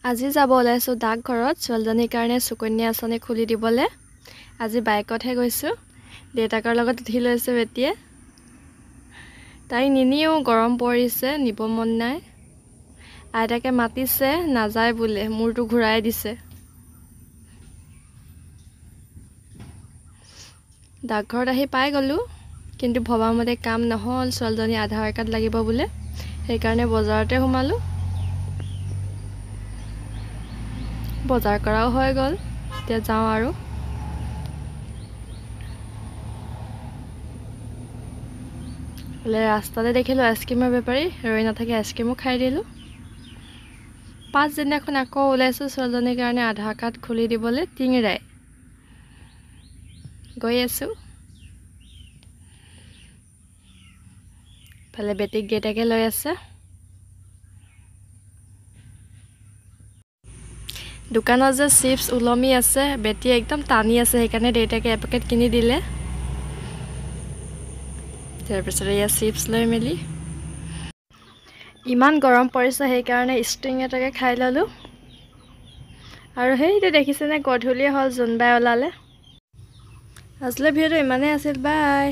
আজি যাব ওলাইছোঁ ডাকঘৰত ছোৱালীজনীৰ কাৰণে সুকন্যা আঁচনি খুলি দিবলৈ। আজি বাইকতহে গৈছোঁ, দেউতাকৰ লগত উঠি লৈছোঁ বেটিয়ে। তাইক নিনিও, গৰম পৰিছে, নিব মন নাই। আইতাকে মাতিছে, নাযায় বোলে, মূৰটো ঘূৰাই দিছে। ডাকঘৰত আহি পাই গ'লোঁ, কিন্তু ভবামতে কাম নহ'ল। ছোৱালীজনী আধাৰ কাৰ্ড লাগিব বোলে, সেইকাৰণে বজাৰতে সোমালোঁ। বজাৰ কৰাও হৈ গ'ল, এতিয়া যাওঁ আৰু। বোলে ৰাস্তাতে দেখিলোঁ আইচক্ৰীমৰ বেপাৰী, ৰৈ নাথাকি আইচক্ৰীমো খাই দিলোঁ। পাছদিনাখন আকৌ ওলাইছোঁ ছোৱালীজনীৰ কাৰণে আধাৰ কাৰ্ড খুলি দিবলৈ টিংৰাই গৈ আছোঁ। ইফালে বেটিক দেউতাকে লৈ আছে। দোকানত যে চিপছ ওলমি আছে, বেটিয়ে একদম টানি আছে, সেইকাৰণে দেউতাকে এপেকেট কিনি দিলে। তাৰপিছত এয়া চিপছ লৈ মেলি ইমান গৰম পৰিছে, সেইকাৰণে ষ্ট্ৰিং এটাকে খাই ল'লোঁ। আৰু সেইটো দেখিছেনে, গধূলি হ'ল, জোনবাই ওলালে। আজিলৈ ভিডিঅ'টো ইমানেই আছিল, বাই।